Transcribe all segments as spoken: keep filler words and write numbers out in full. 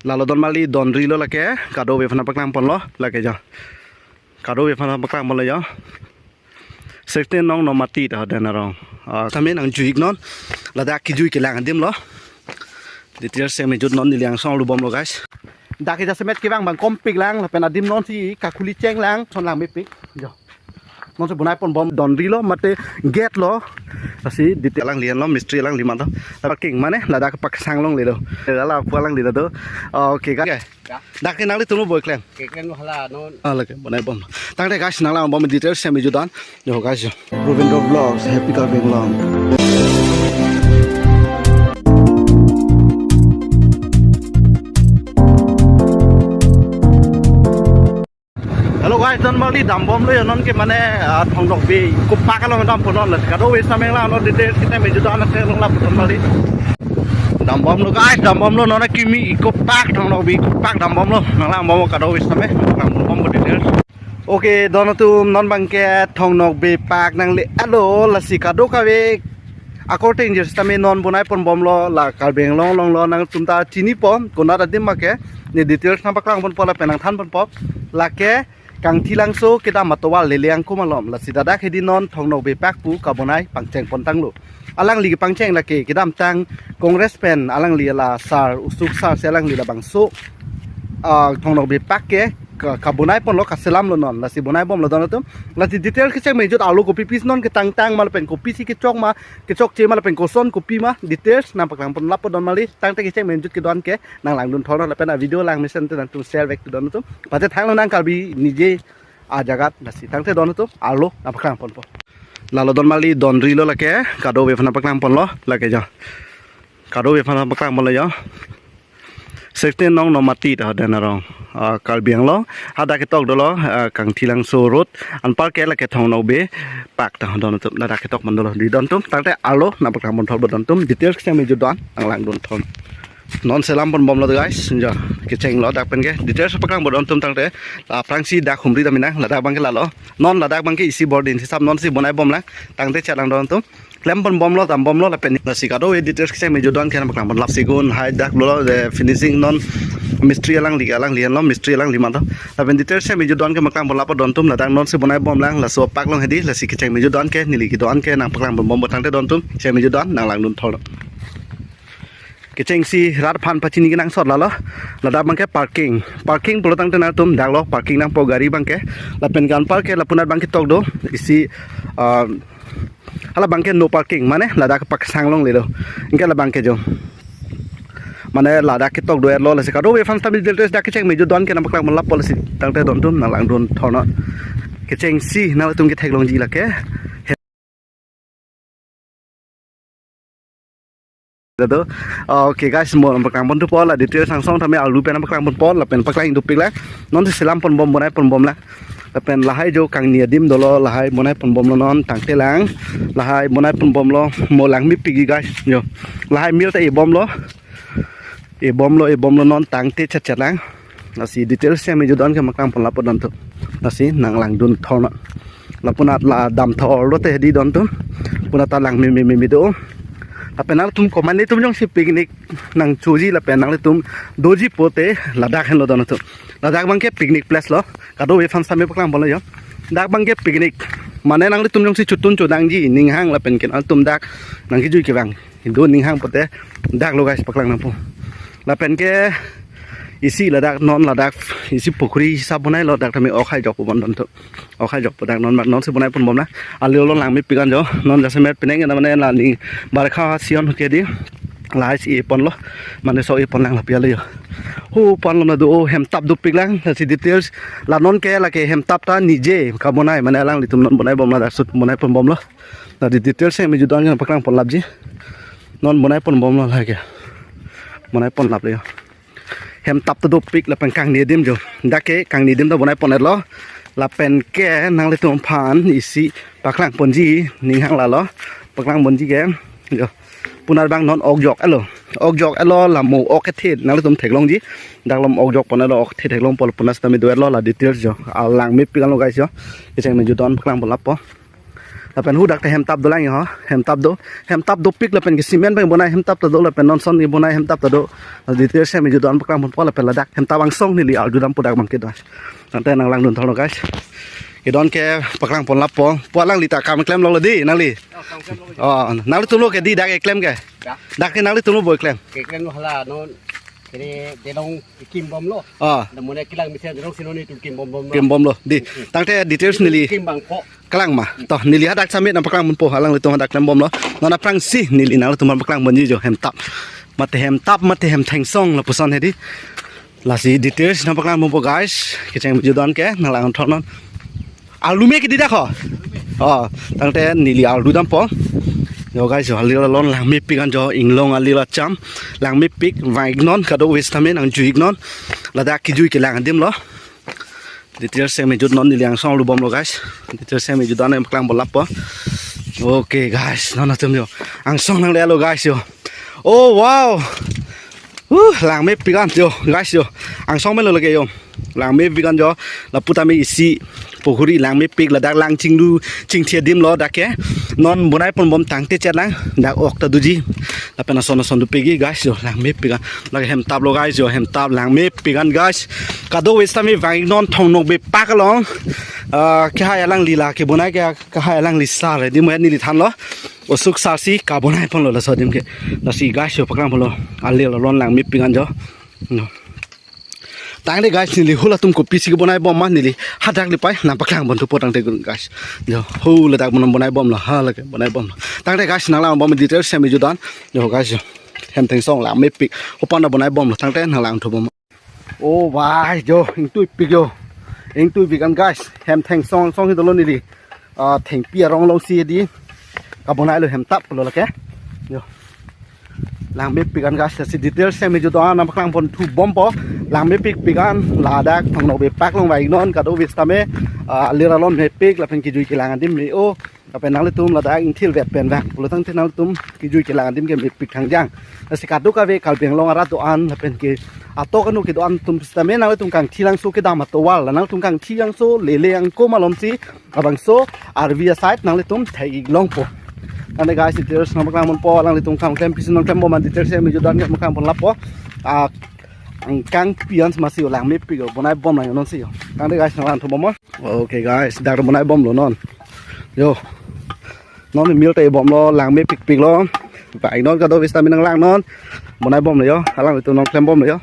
Lalo don mali, don ri lo lake, kadokave aphan paklang ponlo lake jo. Kadokave aphan paklang ponlo jo. Sixteen nong Nomati ta den arong. Ah, tame nang jui-ik non. Ladak kejui kelang adim lo. Details si mejut non, neli angsong lu bomlo guys. Dak ke jasemet kevang abang kompik lang, lapen adim non si kakuli cheng lang, son lang mepik. Jo. Non si bonai pon bom, don ri lo, mate gate lo. Lasi detail alanglilo, mistri alangli mado. Parking mane, ladak paksang longlelo. Lala pu alanglilo do. Okay, guys. Ya. Dak ke nanglitum lo boi klem. Keklem lo hala non. Ah, lake, bonai bom. Tangte guys, nang lang bom details si mejut don. Jo guys, jo. Ravindra Vlogs, Happy Karbi Anglong. Hello guys, don mali, dam bomlo jo non ke mane, ah, Thong Nokbe Eco Park along dam pon non, lasi kadokave sameng lang non details si mejut don, lasi long lap don mali. Dam bomlo guys, dam bomlo, non kimi Eco Park, Thong Nokbe Eco Park dam bomlo, nang lang bom kadokave sameng, nang bom details. Okay, don atum, non abangke Thong Nokbe Park nangle-etlo, lasi kadokave akorte ingjir sitame non bonai pon bomlo, la Karbi Anglong along lo, nangtum ta chini pon, konat adim ma ke, ne details nang paklang ponpo lapen nang than ponpo, lake Kangthilangso kedam atovar Lele Angkum along, lasi ladak hedi non Thong Nokbe Park pu kabonai pangcheng pon tanglo. Alangli kepangcheng lake kedamtang Congress pen alangli la sar, Usuk sar si alangli labangso, ah, Thong Nokbe Park ke ka-, kabonai ponlo, kaselamlo non, lasi bonai bomlo don atum. Lasi details kecheng mejut, arlo kopi pis non ketangtang ma lapen kopisi kechok ma, kechokche ma lapen koson kopi ma, details nang paklang pon lappo don mali. Tangte kecheng mejut kedo-an ke nang langdun thor non lapen a video lang mesen te nangtum share back to don atum. Pate thanglo nang Karbi nije ajagat, lasi tangte don atum, arlo nang paklang ponpo. Lalo don mali, don ri lo lake, kadokave aphan paklang ponlo lake jo. Kadokave aphan paklang ponlo jo. Sixteen nong Nomati ta den arong. Ah, Karbi Anglong, hadak ketok dolo, ah, Kangthilangso Road, anpar ke lake Thong Nokbe Park ta don atum, hadak ketok man dolo di don atum, tangte arlo nang paklang pon thor bo don atum, details kecheng mejut don, nang langdun thor. Non selam pon bomlo guys, jo, kecheng lo dak pen ke, details paklang bo don atum tangte, la aphrangsi dak humri dam inang, ladak abangke lalo, non ladak abangke isi bording hisap non si bonai bom lang, tangte chat lang don atum. Klem pon bomlo, dam bomlo, lapen lasi kadokave details kecheng mejut don ke nang paklang pon lap, sigun hai dak lo, de finishing non mistri alangli, alangli lo, mistri alangli mado. Lapen details kecheng mejut don ke paklang pon lappo don atum, ladak non si bonai bom lang, laso park along hedi, lasi kecheng mejut don ke, neli kedo-an ke nang paklang pon bompo tangte don atum, kecheng mejut don, nang langdun thor. Kechengsi rat aphan pachini kenangsot lalo. Ladak abangke parking. Parking pulo tangte nangtum dak lo parking nangpo gari abangke. Lapen ke anpar ke lapunat abangke tok do. Isi, ah, hala abangke no parking. Mane ladak paksang longlelo. Anke la abangke jo. Mane ladak ketok do-etlo, lasi kadokave aphan sitame details dak kecheng mejut don ke nang paklang pon lappo, lasi tangte don atum nang langdun thor non. Kechengsi nangtum ketheklongji lake. Dado. Okay guys, mo nang paklang pon thupo, la details angsong tame arlo pen nang paklang ponpo, lapen paklang dopik lang. Non si selam pon bom, bonai pon bom lang. Lapen lahai jo kangni adim dolo, lahai bonai pon bomlo non, tangte lang. Lahai bonai pon bomlo, mo lang mepikji guys. Jo. Lahai mir ta e bomlo. E bomlo, e bomlo non, tangte chat chat lang. Lasi details kecheng mejut don ke paklang pon lappo don atum. Lasi nang langdun thor non. Lapunat la dam thor lote hedi don atum. Lapunat ta lang meme meme do. Lapen nangtum komat netum jongsi picnic nangchoji lapen nanglitum doji pote ladak henlo don atum. Ladak abangke picnic place lo. Kadokave aphan sitame paklang ponlo jo. Dak abangke picnic. Mane nanglitum jongsi chotun chodangji ninghang lapen ke nangtum dak nangkejui kevang do ninghang pote dak lo guys, paklang nangpo. Lapen ke isi ladak non ladak isi pukhuri hisap bonailo, dak tame ok hai jok pon don atum. Ok hai jok po dak non, non si bonai pon bom lang. Arlo lo lang mepik an jo. Non jasemet penang na mane la ni barkha season ke di. Lahai si e ponlo. Mane so e pon lang lapi ale jo. Hu ponlo na do, o hemtap dopik lang. Lasi details la non ke lake hemtap ta nije kabonai, mane alanglitum non bonai bomlo, dak sut bonai pon bomlo. Lasi details kecheng mejut don ke paklang pon lapji. Non bonai pon bomlo lake. Bonai pon laplo jo. Hemtap ta dopik lapen kangni adim jo. Dak ke kangni adim ta bonai pon-etlo. Lapen ke nanglitum aphan isi paklang ponji ninghang lalo. Paklang ponji ke jo. Lapunat abang non ok jok-etlo. Ok jok-etlo, la mo ok kethe nanglitum theklongji. Dak lo mo ok jok pon-etlo, ok kethe theklongpo, lapunat sitame do-etlo, la details jo. Alang mepik anlo guys jo. Kecheng mejut don paklang pon lappo. Lapen hadak ta hemtap dolang ho, hemtap do, hemtap dopik lapen ke cement abang bonai hemtap ta do lapen non son ke bonai hemtap ta do. Details si neli jutdun paklang ponpo lapen ladak hemtap angsong neli arjudam pu dak abang ke do. Tangte nanglangdun thorlo guys. Kedon ke paklang pon lapo. Pu alangli ta kam klemlo dei nangli. Oh, kam klemlo. Oh, nanglitum lo ke dei dak keklem ke? Dak. Dak ke nanglitum lo boi klem. Keklemlo hala non. Kene delong kim bomlo. Ah. Damone kelang mesen delong si non nelitum kim bom bomlo. Kim bomlo dei. Hmm. Tangte details neli. Kim bangpho. Kelang ma. To neli hadak sitame nangpaklang ponpo, alanglitum hadak klem bomlo. Non aphrangsi neli nanglitum nangpaklang ponji jo hemtap. Mate hemtap mate hemthengsong lapuson hedi. Lasi details nangpaklang ponpo guys. Kecheng jutdun ke nanglang thornon. Arlu me ke dei dak ho. Oh, tangte neli arlu dampo. Yo guys, yo, alil alon langmepik an jo, inglong alil acham. Langmepik, vang-iknon, kadokave sitame nangjui-iknon. Ladak kejui kelang adim lo. Details si neli jutdun, neli angsong arlu bomlo guys. Details si neli jutdun, nangpaklang pon lapo. Okay guys, non atum yo. Angsong nanglelo guys yo. Oh wow. Uh, langmepik an yo, guys yo. Angsong melo lake yo. Langmepik an jo. Lapu tame isi pukhuri langmepik, ladak lang chinglu chingthi adim lo dak ke. Non bonai pon bom tangte chet lang. Dak ok ta doji. Lapen ason ason dopikji guys yo. Langmepik an. Lake hemtap lo guys yo. Hemtap langmepik an guys. Kadokave sitame vang-iknon thongnok bepak along. Ah, kehai alangli la kebonai ke, kehai alangli sar adim mo neli thanlo. Osuk sar si kabonai ponlo laso adim ke. Lasi guys yo paklang ponlo. Alil alon langmepik an jo. No. Tangte guys neli halatum kopisi kebonai bom ma neli hadak le pai nangpaklang pon thupo tangte guys. Jo, hu ladak bonai bomlo, ha lake bonai bomlo. Tangte guys nanglang bom details si neli jutdun. Jo guys jo. Hemthengsong langmepik. Opan ta bonai bomlo tangte nanglang thu bom. Oh, wah, jo, ingtuipik jo. Ingtuipik an guys. Hemthengsong song hidolo neli. Ah, thengpi arong along si dei. Kabonailo hemtap lo lake. Jo. Langmepik an guys, si details si neli jutdun nangpaklang pon thu bompo. Langmepikpik an ladak thongnok bepak along vang-iknon kadokave sitame. Ah, alil alon mepik lapen kejui kelang adim me-o. Lapen nanglitum ladak ingthir vet pen vang pulo tangte nanglitum kejui kelang adim ke mepik thangjang. Lasi kadokave Karbi Anglong arat do-an lapen ke atok anu kedo-an atum sitame nanglitum Kangthilangso kedam atovar la nanglitum Kangthilangso lele angko malom si labangso arvi aside nanglitum thek-ik longpo. Tangte guys details nangpaklang ponpo, alanglitum kam klempisi nangklem bom an details si neli jutdun nangpaklang pon lapo. Ah, angkang pian semasi langmepik bonai bomlang non si yo. Tangte guys nanglang thu bom. Okay guys, dak bonai bomlo non. Jo. Non mil te bomlo langmepikpik lo. Vang-iknon kadokave sitame nanglangnon. Bonai bomlo jo. Alanglitum nangklem bomlo jo.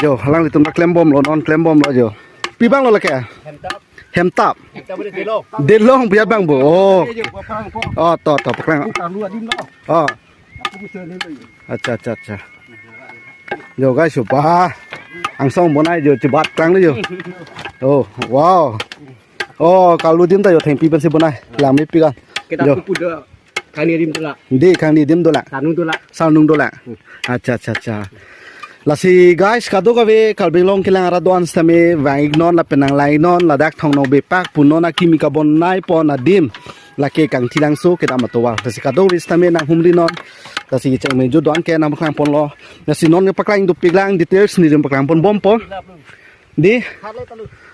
Jo, alanglitum nangklem bomlo non klem bomlo jo. Pi abang lo lake? Hemtap. Hemtap. Hemtap bole delong. Delong biar bang bo. Oh. Ini je, paklang pon. Oh, to to paklang. Ini karlu adim lo. Oh. Aku bisa lele. Acha acha acha. Jo guys, jo pa. Angsong bonai jo chebat klang jo. Oh, wow. Oh, karlu adim ta jo thengpi pensi bonai. Langmepik an. Kita jo. Kupu do kangni adim dolang. Dei kangni adim dolang. Sarnung dolang. Sarnung dolang. Hmm. Acha acha acha. Lasi guys, kadokave Karbi Anglong kelang arat do-an sitame vang-iknon lapen nanglang-iknon ladak thongnok bepak pu non akimi kabonai pon adim. Lake Kangthilangso kedam atovar. Lasi kadokave sitame nanghumri non. Lasi kecheng me jutdun ke nangpaklang ponlo. Lasi non paklang dopiklang details neli paklang pon bompo. Dei.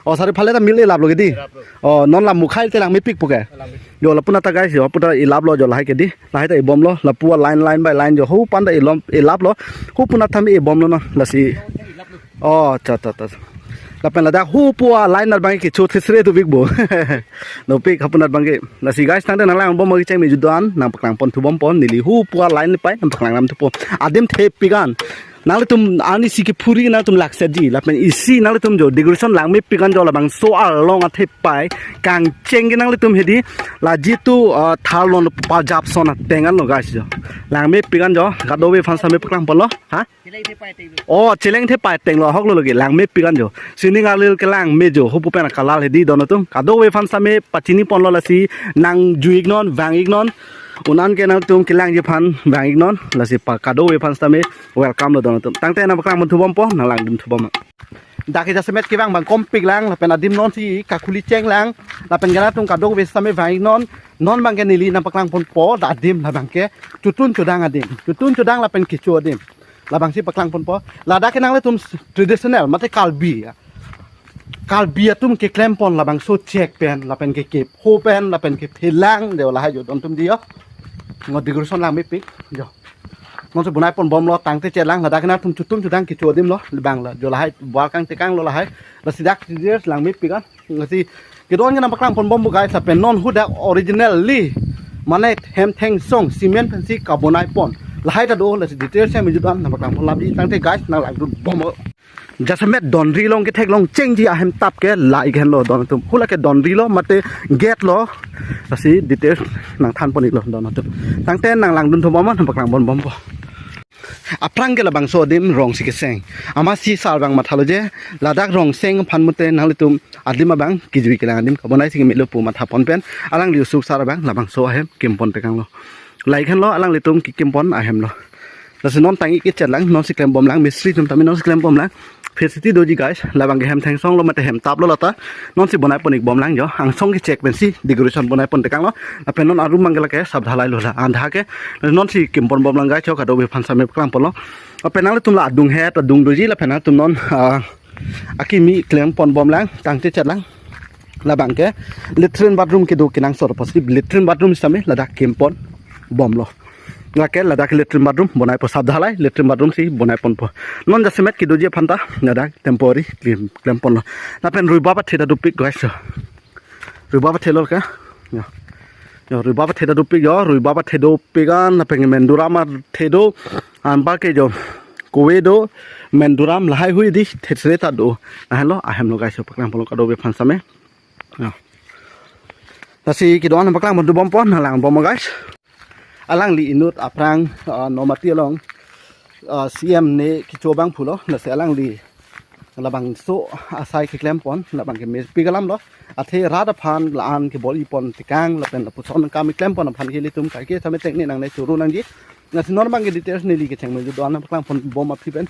Oh, sari phale ta mil elaplo ke dei. Elaplo. Oh, non la mukhai te langmepik pu ke. Langmepik. Jo lapu na ta guys jo, lapu ta elaplo jo lahai ke dei. Lahai ta ebomlo, lapu line line by line jo, hu pen ta elom elaplo. Hu pu na tame ebomlo non. Lasi. Oh, cha cha cha. Lapen ladak hu pu line na bang ke chu thisre tu big bo. Dopik hapu na bang ke. Lasi guys tangte nanglang bom kecheng me jutdun nangpaklang pon thu bompo neli hu pu line pai nangpaklang lam thupo. Adim thepik an. Nanglitum ani si kephuri nanglitum laksetji lapen isi nanglitum jo decoration langmepik an jo labangso arlong athepai kangcheng ke nanglitum hedi la jitu, ah, tharlon pajap son ateng an lo guys jo langmepik an jo kadokave aphan sitame paklang ponlo ha. Oh, cheleng thepai ateng lo ahok lo lake langmepik an jo sining alil kelang me jo hupu pen kalar hedi don atum kadokave aphan sitame pachini ponlo lasi nangjui-iknon vang-iknon un-an ke nangtum kelangji aphan vang-iknon lasi pa kadokave aphan sitame welcome lo don atum. Tangte nangpaklang pon thu bompo, nanglangdun thu bom. Dak ke jasemet kevang abang kompik lang, lapen adim non si kakhuli cheng lang, lapen ke nangtum kadokave sitame vang-iknon, non abang ke neli nangpaklang ponpo, dak adim labang ke, chotun chodang adim, chotun chodang lapen kecho adim, labangsi paklang ponpo, ladak ke nanglitum traditional, mate Karbi, ya. Karbi atum keklem pon labangso chek pen, lapen ke kepho pen, lapen ke phelang de lahai jo don atum di yo. Ngo decoration lang mepik jo. Non si bonai pon bomlo, tangte chelang, ladak nangtum chutum chudang kecho adim lo, bang la jo lahai, buar kangtekang lo lahai. Lasi dak details lang mepik an. Lasi kedo-an ke nangpaklang pon bompo guys, lapen non hadak originally mane hem thengsong cement pensi kabonai pon lahai ta do, lasi details si me jutang nangpaklang pon lap di, tangte guys nang langdun bompo. Jasemet donri along ketheklong chengji ahem tap ke la ik henlo don atum. Hu lake donri lo mate gate lo. Lasi details nangthan pon iklo don atum. Tangte nang langdun thom bompo, nangpaklang pon bompo. Aphrang ke labangso adim rong si keseng. Amatsi sar abang mathalo je, ladak rong seng aphan mute nanglitum adim abang kejui kelang adim kabonai si kemelo pu matha pon pen, alangli osuk sar abang labangso ahem kim pon tekang lo. La ik henlo alanglitum kekim pon ahem lo. Lasi non tangte kechet lang, non si klem bom lang, mistri atum tame non si klem bom lang. Phir siti doji guys, labang ke hem thengsong lo mate hem tap lo lata. Non si bonai pon ik bom lang jo, angsong ke chek pensi decoration bonai pon tekang lo. Lapen non arum abang ke lake sab dhalai lo la, andha ke. Non si kim pon bom lang guys jo, kadokave aphan si me paklang pon lo. Lapen nanglitum la adung het, adung doji lapen nangtum non, ah, akimi klem pon bom lang, tangte chet lang. Labang ke latrine bathroom kedo kenangsot apotsi latrine bathroom sitame ladak kim pon bomlo. Lake ladak latrine bathroom bonai po, sab dhalai latrine bathroom si bonai ponpo. Non jasemet kedoji aphan ta ladak temporary klem, klem ponlo. Lapen ruibap athe ta dopik guys jo. Ruibap athe lo ke. Yo. Yo, ruibap athe ta dopik jo, ruibap athe dopik an, lapen menduram athe do, anba ke jo. Kove do, menduram lahai hui di, thetsre ta do. Lahenlo, ahem lo guys jo, paklang pon lo kadokave aphan si me. Yo. Lasi kedo-an paklang pon bompo, nang lang bompo guys. Alangli inut aphrang, ah, Nomati along, ah, C M ne kecho abang pulo, lasi alangli labangso asai keklem pon, labang ke mepik alam lo. Athe rat aphan la-an kebol-i pon tekang, lapen lapuson kam keklem pon aphan ke ilitum kaike sitame tengne nangne choro nangji. Lasi non abang ke details neli kecheng me jutang nangpaklang pon bom aphi pen.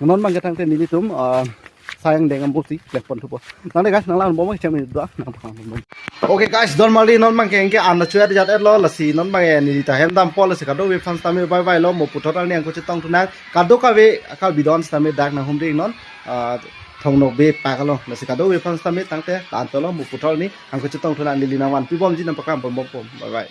Non abang ke tangte nelitum, ah, sayang deng ambo si klem pon thupo. Tangte guys nang lang bom kecheng me jutang nangpaklang pon bom. Okay guys, don marli non abang ke anke an chuet jat et lo, lasi non abang ke neli ta hem dampo, lasi kadokave aphan sitame bye bye lo, mo puthot arni angko chetong thu nang, kadokave akal bidon sitame dak nanghumri non, ah, Thong Nokbe Park along, lasi kadokave aphan sitame tangte la-an to lo, mo puthot arni angko chetong thu nang, neli nangvanpi bomji, nangpaklang pon bompo, bye bye.